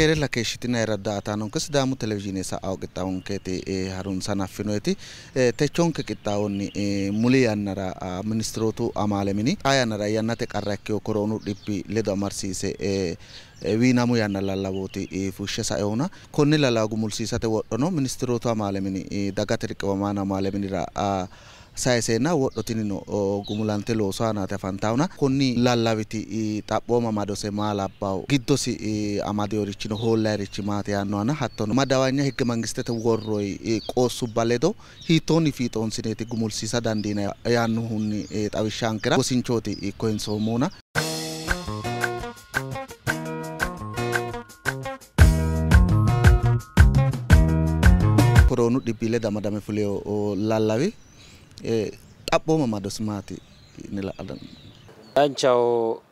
Keerella keeshshitinayira daa"ataanonke Sidaamu televizhiine sa'ao qixxaawonkeeti harunsa hanaffinoyeti techonke qixxaawonni muli yannara ministirootu amaale mini xaa yannara yannate qarra ikkeyo koroonu dhibbi ledo amarsiise wiinamu yanna lallawooti fushshe saeona konni lallawa gumulsiisate wodhono ministirootu amaale mini dagate riqiwamaano amaale minira sayiseenna wodho tinino gumulante loosu aanaati afantaawona konni lallawiti xaphooma amadose maa labbawo giddosi amadeyorichino hoollayirichi maati yaannohana hattono madawanya higge mangistete worroyi qoossubba ledo hiittoonni fiixoonsineeti gumulsiisa dandiina yaannohunni xawishshankera wosinchooti koyinsoommona. Koroonu dhibbi ledo amadame fuleyo lallawi xaphooma amadosi maati yine la"a dandiinanni? Danchaho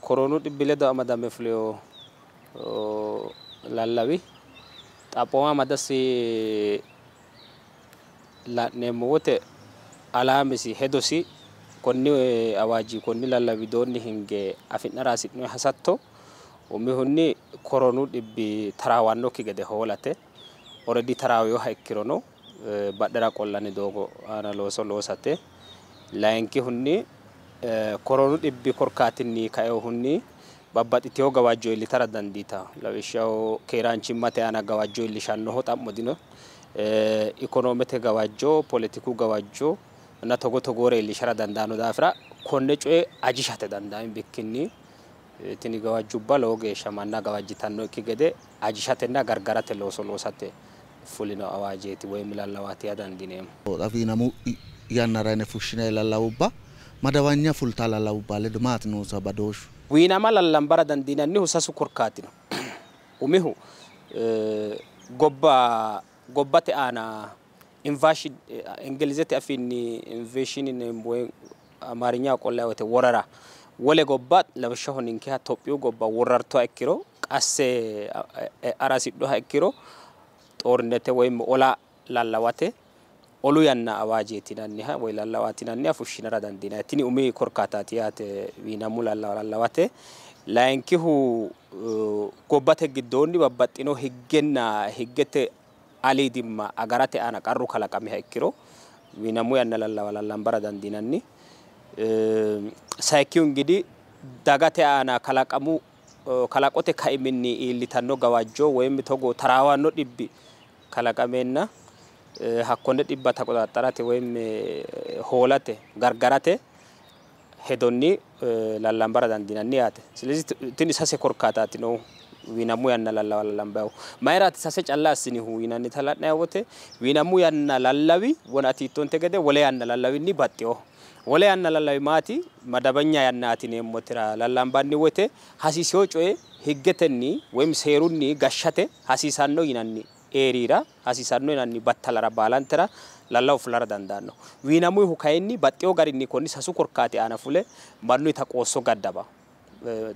koroonu dhibbi ledo amadame fuleyo lallawi xaphooma amadasi la'neemmo wote alaamisi hedosi konni awaaji konni lallawi widoonni hinge afi'nara hasi'noonni hasatto umihunni koroonu dhibbi taraawannokki gede hoolate already taraawinoha ikkirono badhera qollanni doogo aana looso loosate layinkihunni koroonu dhibbi korkaatinni kainohunni babbaxxiteyo gawajjo iillitara dandiitanno lawishshaho keeraanchimmate aana gawajjo iillishannoho xa'mo dino ikonoomete gawajjo poletiku gawajjo na togo togoore iillishara dandaanno daafira konne coye ajishate dandaami bikkinni tini gawajjubba lowo geeshsha manna gawajjitannokki gede ajishatenna gargarate looso loosate fulino awaajeeti woyim lallawaati yaa dandiineemmo. Wiinamu yannara yine fushshinanni lallawubba madawanya fulta lallawubba ledo maati noonsa badooshshu? Wiinama lallambara dandiinannihu sasu korkaati no. Umihu gobba gobbate aana invasion ingilizete afiinni invasion yineemmo woy amaarinya qollayi woyte worara wole gobba lawishshaho ninkeha Tophiyu gobba worartoha ikkiro qasse arasidhoha ikkiro xoornete woyim ola lallawate olu yanna awaajeeti yinanniha woy lallawaati yinanniha fushshinara dandiinanni. Tini umi korkaataati yaate wiinamu lallawa lallawate. Layinkihu gobbate giddoonni babbaxxino higgenna higgete aliidimma agarate aana qarru kalaqamiha ikkiro wiinamu yanna lallawa lallambara dandiinanni. Sayikkihu ingidi dagate aana kalaqamu kalaqote kaiminni iillitanno gawajjo woyim togo taraawanno dhibbi kalaqameenna hakkonne dhibba taqoxaxxarate woyim hoolate gargarate hedonni lallambara dandiinanni yaate. Silezi tini sase korkaataati noohu wiinamu yanna lallawa lallambayihu. Mayiraati sase calla assinihu yinannita la'nayi wote wiinamu yanna lallawi wona atiittonte gede wole yanna lallawinni baxxeyoho. Wole yanna lallawi maati madabanya yannaati yineemmotera lallambanni wote hasiiseyo coye higgetenni woyim seerunni gashshate hasiisanno yinanni eerira hasiisanno yinanni battalara baalantera lallawu fulara dandaanno. Wiinamuyihu kayinni baxxeyo garinni konni sasu korkaati aana fule mannuyita qoosso gaddaba.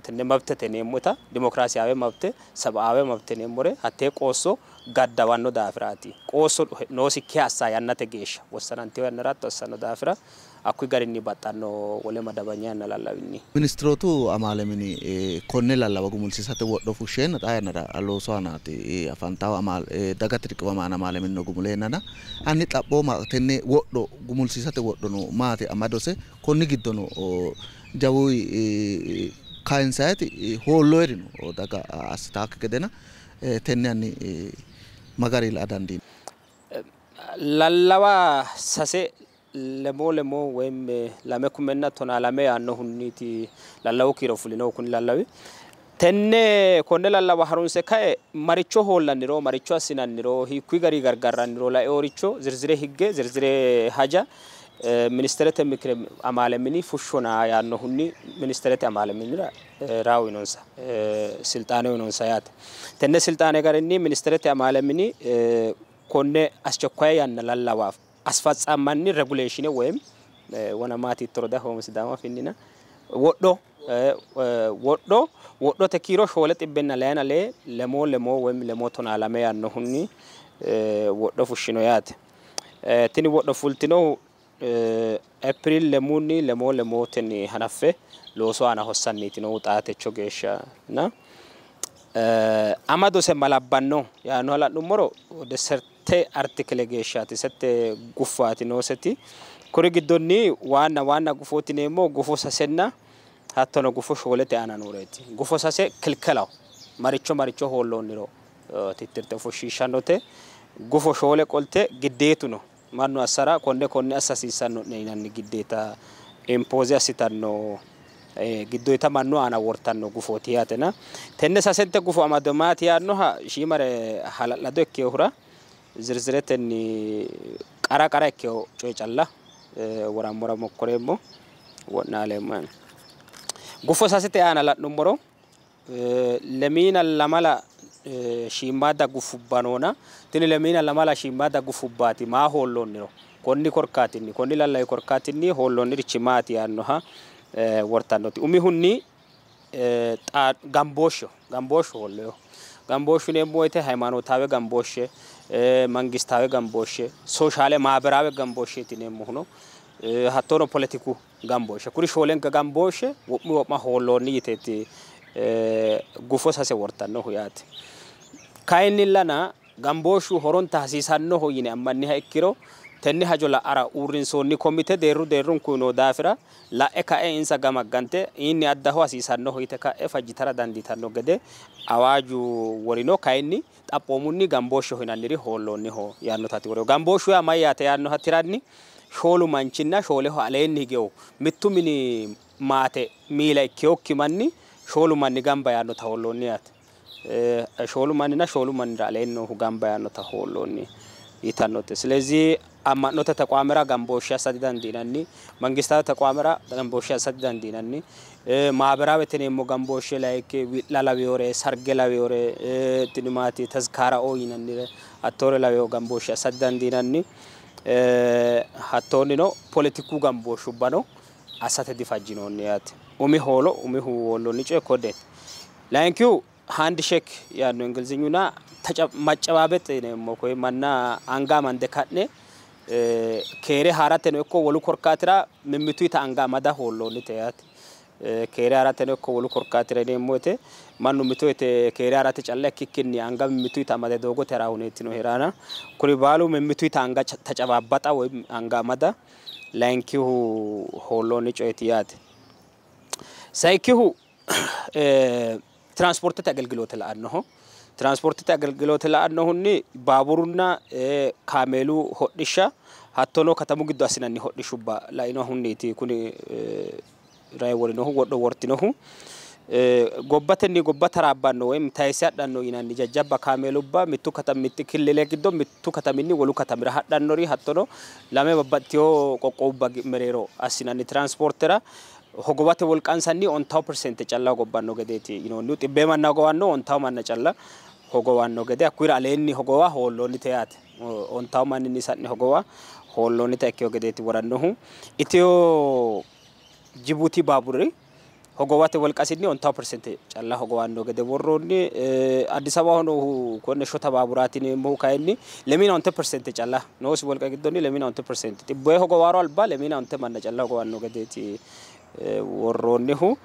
Tenne mabtete yineemmota dimokiraasiyaawe mabte sabaawe mabte yineemmore hattee qoosso gaddawanno daafiraati. Qoosso noosikkiha assa yannate geeshsha wossananteyo yannara hatto assanno daafira hakkuyi garinni baxxanno wole madabanya yanna lallawinni. Ministirootu amaale mini konne lallawa gumulsiisate wodho fushsheenna xaa yannara loosu aanaati afantawo dagate riqiwamaano amaale minino gumuleennana hanni xaphooma tenne wodho gumulsiisate wodhono maati amadose konni giddono jawuyi kayinsayiti hoolloyirino daga assitaakki gedena tenne hanni magari la'a dandiinanni? Lallawa sase lemoo lemoo woyim 2012 yaannohunniiti lallawu kiiro fulinohu kuni lallawi. Tenne konne lallawa harunse kae maricho hoollanniro maricho assinanniro hiikkuyi gari gargarranniro laeoricho zirzire higge zirzire haja ministerete mikire amaale mini fushshona yaannohunni ministerete amaale minira raa uyinonsa silxaane uyinonsa yaate. Tenne silxaane garinni ministerete amaale mini konne aschekkoye yanna lallawa asfatsamanni regulation woyim wona maati ittoro dahooma Sidaama afinnina wodho wodho wodhote kiiro 492 lemoo lemoo woyim lemoo 12 yaannohunni wodho fushshino yaate. Tini wodho fultinohu April lemunni lemoo lemootenni hanaffe loosu aana hossanniiti noohu xaatecho geeshsha na Amadose malabbanno yaannoha la'nummoro wode sette artikile geeshshaati, sette guffaati nooseti. Kuri giddonni waanna waanna gufooti yineemmo gufo sasenna hattono gufo shoolete aana nooreeti. Gufo sase kilkelaho, maricho maricho hoolloonniro tittirte ofoshshiishshannote. Gufo shoole qolte giddeetu no, mannu assara konne konne assa hasiissanno'ne yinanni giddeeta impooze assitanno, giddoyita mannu aana wortanno gufooti yaatena. Tenne sasente gufo amado maati yaannoha shiimare hala'lado ikkinohura zirziretenni qara qara ikkewo coye calla worammora mokkoreemmo, wo'naaleemmo. Gufo sasete aana la'nummoro lemiina lamala shiimmaadda gufubba noona, tini lemiina lamala shiimmaadda gufubbaati maa hoolloonniro, konni korkaatinni, konni lallawi korkaatinni hoolloonnirichi maati yaannoha wortannoti. Umihunni gambooshsheho, gambooshshu hoolloyeho. Gambooshshu yineemmo woyte hayimaanotaawe gambooshshe, mangistaawe gambooshshe, sooshaale maaberaawe gambooshsheeti yineemmohuno, hattono poletiku gambooshshe. Kuri shoolenka gambooshshe wo'mu wo'ma hoolloonni yiteeti gufo sase wortannohu yaate. Kayinnillana gambooshshu horonta hasiisannoho yine ammanniha ikkiro tenne hajo la'ara uurrinsoonni komite deerru deerrunkuyi noo daafira la'e ka'e insa gamaggante inni addaho hasiisannoho yite ka'e fajjitara dandiitanno gede awaaju worino. Kayinni xaphoomunni gambooshsheho yinanniri hoolloonniho yaannotaati worino. Gambooshshu yaa mayyaate yaannoha tiranni shoolu manchinna shooleho aleenni higewo mittu mini maate miila ikkewokki manni shoolu manni gamba yaannota hoolloonni yaate. Shoolu manninna shoolu mannira aleenni noohu gamba yaannota hoolloonni yitannote. Silezi amma'note tequwaamera gambooshshe assa didandiinanni, mangistaate tequwaamera gambooshshe assa didandiinanni, maaberaawete yineemmo gambooshshe like wi'la laweyore, sarge laweyore, tini maati tezkaara'oo yinannire hattoore laweyo gambooshshe assa didandiinanni. Hattoonnino poletiku gambooshshubbano assate difajjinoonni yaate. Umi hoolo, umihu hoolloonni coye konneeti. Layinkihu handshake yaanno ingilizinyuna maccabaabet yineemmo, koye manna anga amande ka'ne keere haarateno ikko wolu korkaatira mimmituyita anga amada hoolloonnite yaate. Keere haarateno ikko wolu korkaatira yineemmo woyte mannu mito woyte keere haarate calla ikkikkinni anga mimmituyita amade doogote hara huneetino heeraana, kuri baalu mimmituyita anga tacabaabaxa woy anga amada layinkihu hoolloonni coyeeti yaate. Sayikkihu tiranspoortete agelgiloote la'annoho. Tiranspoortete agelgiloote la'annohunni baaburunna kaameelu hodhishsha hattono katamu giddo assinanni hodhishshubba lainohunniiti kuni rayi worinohu, wodho wortinohu. Gobbatenni gobba taraabbanno woy tayisse hadhanno yinanni jajjabba kaameelubba mittu katami, mitti killile giddo mittu kataminni wolu katamira hadhannori hattono lame babbaxxitewo qoqqowubba mereero assinanni tiranspoortera hogowate wolqansanni 50% calla hogobbanno gedeeti yinoonnihu. Xibbee manna hogowanno, ontawo manna calla hogowanno gede, hakkuyira aleenni hogowa hoolloonnite yaate. Ontawo manninni sa'ne hogowa hoolloonnita ikkewo gedeeti worannohu. Itiyo Jibuuti baaburi hogowate wolqasinni 50% calla hogowanno gede worroonni. Addis Ababaho noohu konne shota baaburaati yineemmohu kayinni lemiina onte persente calla noosi wolqa giddonni lemiina onte persente xibbee hogowaaro alba lemiina onte manna calla hogowanno gedeeti worroonnihu.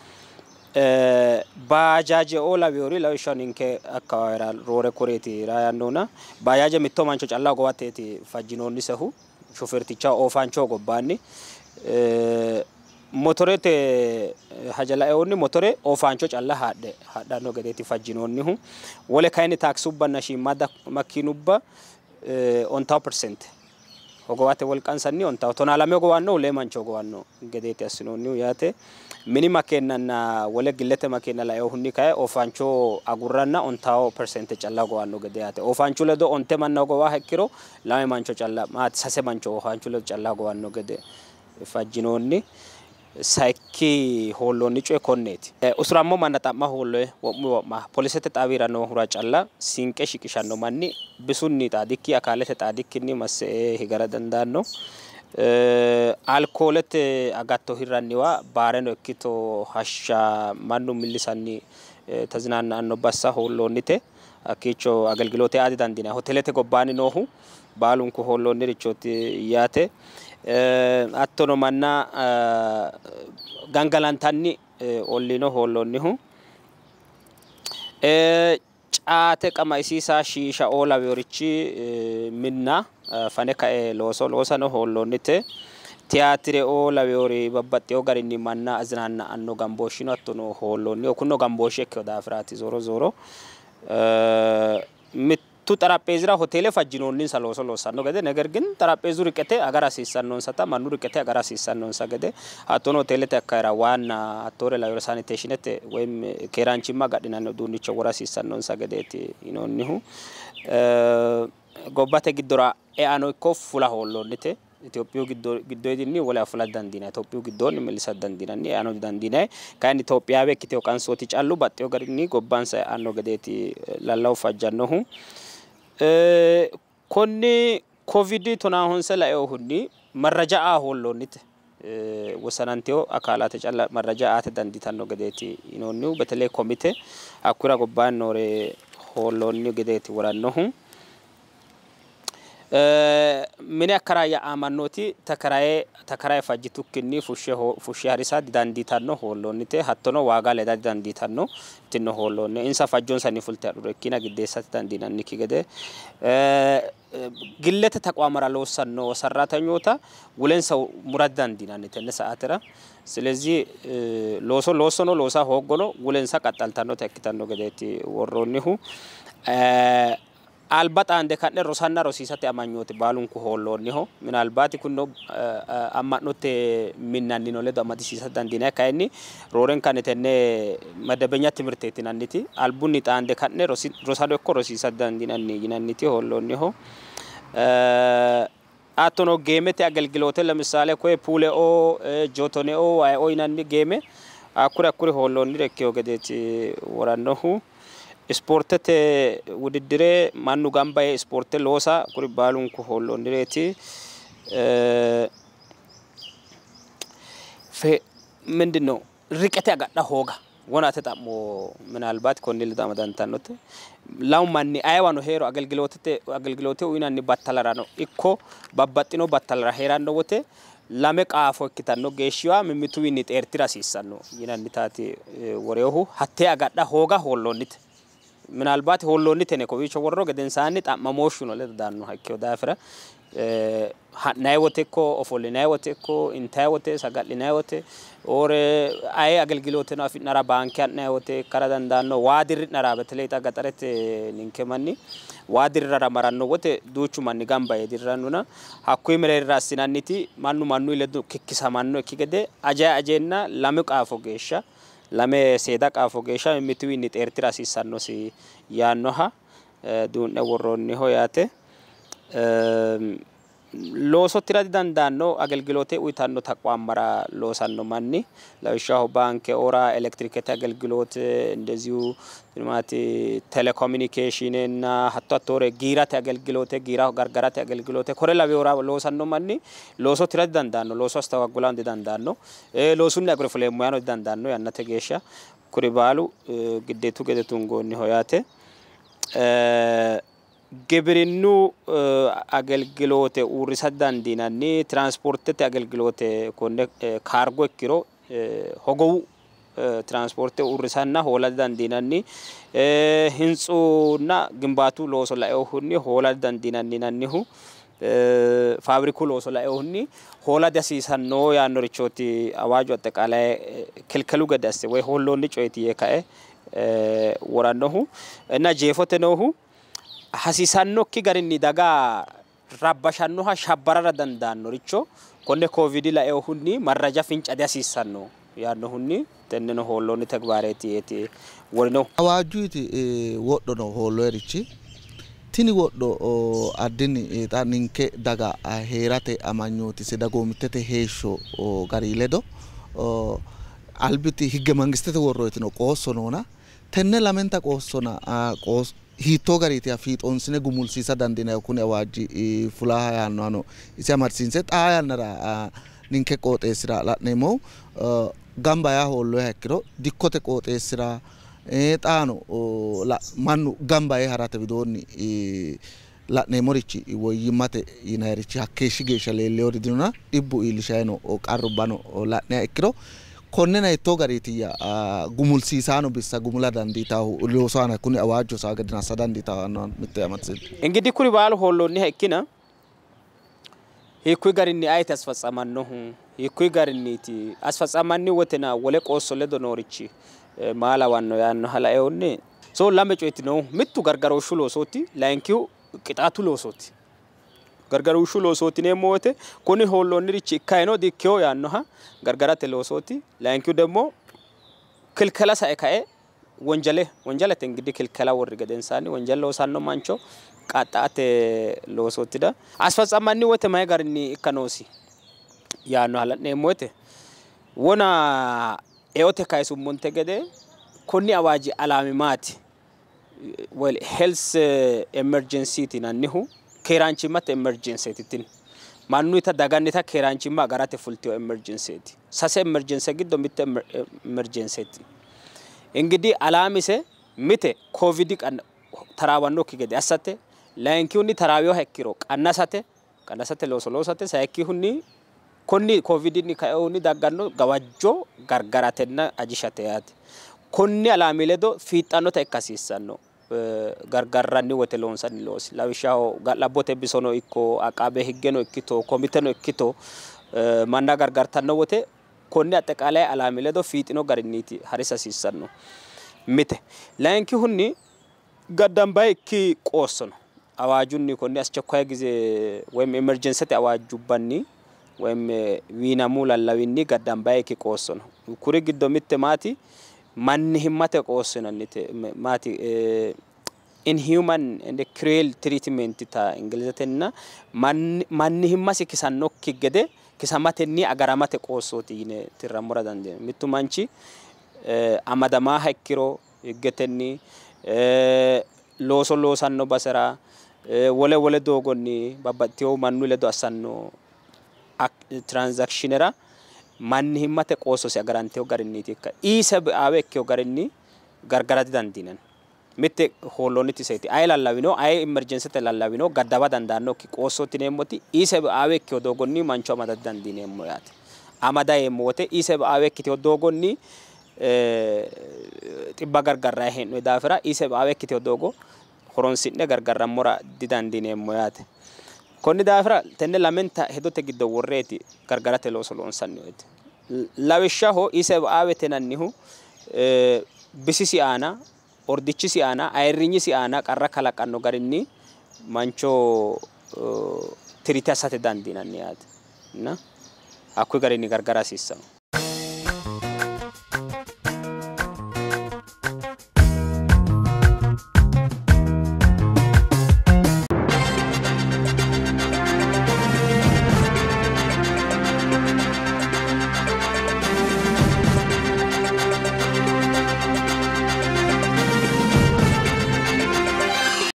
Baajaaje'oo laweyori lawishshaho ninke akkawaawera roore koreeti rayannohuna baajaaje mitto mancho calla hogowateeti fajjinoonnisehu, shofeertichaho oofaanchoho gobbaanni. Motorete haja laeehunni motore oofaancho calla haadhe hadhanno gedeeti fajjinoonnihu. Wole kayinni taaksubbanna shiimmaadda makiinubba 50% hogowate wolqansanni ontawo, tonaa lame hogowanno, lee mancho hogowanno gedeeti assinoonnihu yaate. Mini makeenanna wole gillete makeena laeehunni kayi oofaancho agurranna 50% calla hogowanno gede yaate. Oofaanchu ledo onte manna hogowaha ikkiro lame mancho calla, maati sase mancho oofaanchu ledo calla hogowanno gede fajjinoonni. Sayikki hoolloonni coye konneeti. Usurammo manna xa'ma hoolloye wo'mu wo'ma polisete xaawira noohura calla sinqe shiqishanno manni bisunni xaadikki akaalete xaadikkinni masse higara dandaanno. Alkoolete agatto hirranniwa baareno ikkito hashsha mannu millisanni tazinaanna'anno bassa hoolloonnite. Hakkiicho agelgiloote aa didandiinanni. Hotelete gobbaanni noohu baalunku hoolloonnirichooti yaate. Hattono manna gangalantanni olliino hoolloonnihu. Caate qamaisiisa shiisha oo lawinorichi minna fane kae looso loosano hoolloonnite. Tiyaatire oo lawinori babbaxxewo garinni manna azinaanna'anno gambooshshino hattono hoolloonniho. Kunino gambooshshe ikkewo daafiraati zoro zoro. Mittu xarapheezira hoteele fajjinoonninsa looso loossanno gede, ነገር ግን xarapheezu riqete agara hasiissannonsata mannu riqete agara hasiissannonsa gede hattono hoteelete akkayira waanna hattoore lawinore saniteeshinete ወይም keeraanchimma agadhinanni uduunnicho wora hasiissannonsa gedeeti yinoonnihu. Gobbate giddora eano ikko fula hoolloonnite. Itophiyu giddoyidinni wolewa fula didandiinanni. Itophiyu giddoonni millisa didandiinanni, eano didandiinanni. Kayinni Itophiyaawe ikkitewo qansooti callu baxxewo garinni gobbansa e'anno gedeeti lallawu fajjannohu. Konni ኮቪድ 19 lainohunni marraja aa hoolloonnite. Wossanantewo akaalate calla marraja aate dandiitanno gedeeti yinoonnihu. በተለይ ኮሚቴ hakkura gobbaanni noore hoolloonni gedeeti worannohu. Mine akkaraayya'aa mannooti takaraye fajjitukkinni fushshe harisa didandiitanno hoolloonnite. Hattono waaga leda didandiitanno tinno hoolloonni. Insa fajjonsanni fulte hadhuro ikkina giddeessate dandiinannikki gede. Gillete taqwaamara loossanno sarratanyoota wulensa mura didandiinanni tenne sa'aatera. ስለዚህ looso loossono loosa hooggono wulensa qaxxaltannota ikkitanno gedeeti worroonnihu. Alba xaande ka'ne rosanna rosiisate amanyooti baalunku hoolloonniho. Minalbaati kunino amma'note minnannino ledo amadisiisa dandiinanni. Kayinni roorenkanni tenne madabenya timirteeti yinanniti albunni xaande ka'ne rosano ikko rosiisa dandiinanni yinanniti hoolloonniho. Hattono geemete agelgiloote ለምሳሌ koye puuleoo jootoneoo wayioo yinanni geeme hakkuri hakkuri hoolloonnire ikkewo gedeeti worannohu. Ispoortete wudiddire mannu gamba yee ispoorte loosa kuri baalunku hoolloonnireeti. ምንድን ነው ርቀት agadha hooga wonate xa'mo ምናልባት konni ledo amadantannote. Lamu manni ayeewano heero agelgiloote uyinanni battalarano ikko babbaxxino battalara heeranno wote lame qaafo ikkitanno geeshshiwa mimmituwiinni xeertira hasiissanno yinannitaati woreehu. Hattee agadha hooga hoolloonnite. ምናልባት hoolloonnite yine kowiicho worro gedensaanni xa'mamooshshuno ledo daannoha ikkewo daafira ha'nayi wote ikko ofollinayi wote ikko intayi wote saga'linayi wote ore aye agelgilooteno afi'nara baanke ha'nayi wote ikkara dandaanno. Waa dirri'nara በተለይ xa gaxarete ninke manni waa dirrara maranno wote duuchu manni gamba yee dirrannona hakkuyi mereerira assinanniti mannu mannuyi ledo kikkisamanno ikki gede ajayi ajeenna lame qaafo geeshsha lame seeda qaafo geeshsha mimmituwiinni xeertira hasiissannosi yaannoha duu'ne worroonniho yaate. Looso tira didandaanno agelgiloote uyitanno taqwaammara loosanno manni lawishshaho baanke ora elektirikete agelgiloote እንደዚሁ maati telekominikeeshinenna hatto hattoore giirate agelgiloote giira gargarate agelgiloote kore lawinore loosanno manni looso tira didandaanno, looso astawaggulano didandaanno, loosunni agure fuleemmo yaano didandaanno yannate geeshsha. Kuri baalu giddeetu gede tungoonniho yaate. Gibirinnu agelgiloote uurrisa dandiinanni. Tiranspoortete agelgiloote konne kaargo ikkiro hogowu tiranspoorte uurrisanna hoola didandiinanni. Hintsunna gimbaatu looso lainohunni hoola didandiinanni yinannihu. Faabiriku looso lainohunni hoola dihasiisanno yaannorichooti awaaju axeqaalaye kilkelu gede asse woyi hoolloonni coyeeti yee kae worannohu. እና jeefote noohu hasiisannokki garinni daga rabbashannoha shabbarara dandaannoricho konne ኮቪድ lainohunni marraja finca dihasiissanno yaannohunni tenneno hoolloonni tegbaareeti yeeti worinohu. Awaajjuyti wodhono hoolloyerichi tini wodho addinni xa ninke daga heerate amanyootise dagoomittete heeshsho gari ledo albiti higge mangistete worroyitino qoosso noona tenne lamenta qoossona hiittoo gariiti fiixoonsine gumulsiisa dandiinayi kuni awaajji fulaha yaannohano isi amadisiinse xaa yannara ninke qooxeessira la'neemmohu gamba yaa hoolloyiha ikkiro dikkote qooxeessira xaano mannu gamba yee harate widoonni la'neemmorichi woyyimmate yinayirichi hakkeeshshi geeshsha leelleyori dinona dhibbu iillishayi no qarrubbano la'niha ikkiro Konnena hiittoo gariitiyya gumulsiisaano bissa gumula dandiitahu loosu aana kuni awaajju saa gede assa dandiitahu mitte amadisiin. Ingidihi kuri baalu hoolloonniha ikkina hiikkuyi garinni ayeti asfatsamannohu hiikkuyi garinniiti asfatsamanni wotena wole qoosso ledo noorichi maa lawanno yaannoha laeehunni so lame coyeeti noohu mittu gargarooshshu loosooti layinkihu qixaatu loosooti. Gargarooshshu loosooti yineemmo woyte kuni hoolloonnirichi ikkayino dikkeyo yaannoha gargarate loosooti. Layinkihu ደግሞ ክልከላ ሳይ ካኤ ወንጀሌ ወንጀለተ እንግዲህ ክልከላ ወር ገደንሳኒ ወንጀል loosanno mancho qaxxaate loosootida asfatsamanni woyte mayi garinni ikka noosi yaannoha la'neemmo woyte wona eote kayisummonte gede konni awaaji alaami maati? Well, health emergency yinannihu keeraanchimmate emergency tini mannuyita dagannita keeraanchimma agarate fultiyo emergency sase emergency giddo mitte emergency እንግዲህ alaamise mite ኮቪድ taraawannokki gede assate layinkihunni taraawinoha ikkiro qannasate qannasate looso loosate sayikkihunni konni ኮቪድni kaehunni dagganno gawajjo gargaratenna ajishate yaate. Konni alaami ledo fiixxannota ikka hasiissanno gargarranni wote loonsanni loosi lawishshaho ga'labbote bisono ikko aqaabe higgeno ikkito komiteno ikkito manna gargartanno wote konni aጠቃላይ alaami ledo fiixino garinniiti harisa hasiissanno mite layinkihunni gaddambayikki qoosso no awaajunni konni አስቸኳይ ጊዜ ወይም emergency awaajubbanni ወይም wiinamu lallawinni gaddambayikki qoosso no kuri giddo mitte maati mannihimmate qoosso yinannite maati inhuman and cruel treatment ta ingilizetenna mannihimmasi kisannokki gede kisamatenni agaramate qoossooti yine tirrammora dandiineemmo. Mittu manchi amadamaaha ikkiro higgetenni looso loosanno basera wole wole doogonni babbaxxiteyo mannu ledo assanno transactionera mannihimmate qoossosi agaranteyo garinniiti ikka ኢሰብአዊ ikkeyo garinni gargara didandiinanni. Mitte hoolloonniti iseeti aye lallawino aye emergencyte lallawino gaddaba dandaannokki qoossooti yineemmoti ኢሰብአዊ ikkeyo doogonni mancho amada didandiineemmo yaate. Amada yeemmo wote ኢሰብአዊ ikkiteyo doogonni xibba gargarrayi hee'noyi daafira ኢሰብአዊ ikkiteyo doogo horonsi'ne gargarrammora didandiineemmo yaate. Konni daafira tenne lamenta hedote giddo worreeti gargarate looso loonsanni woyte. Lawishshaho ኢሰብአዊete yinannihu bisisi aana ordichisi aana ayirrinyisi aana qarra kalaqanno garinni mancho tirite assate dandiinanni yaate እና hakkuyi garinni gargara hasiissanno.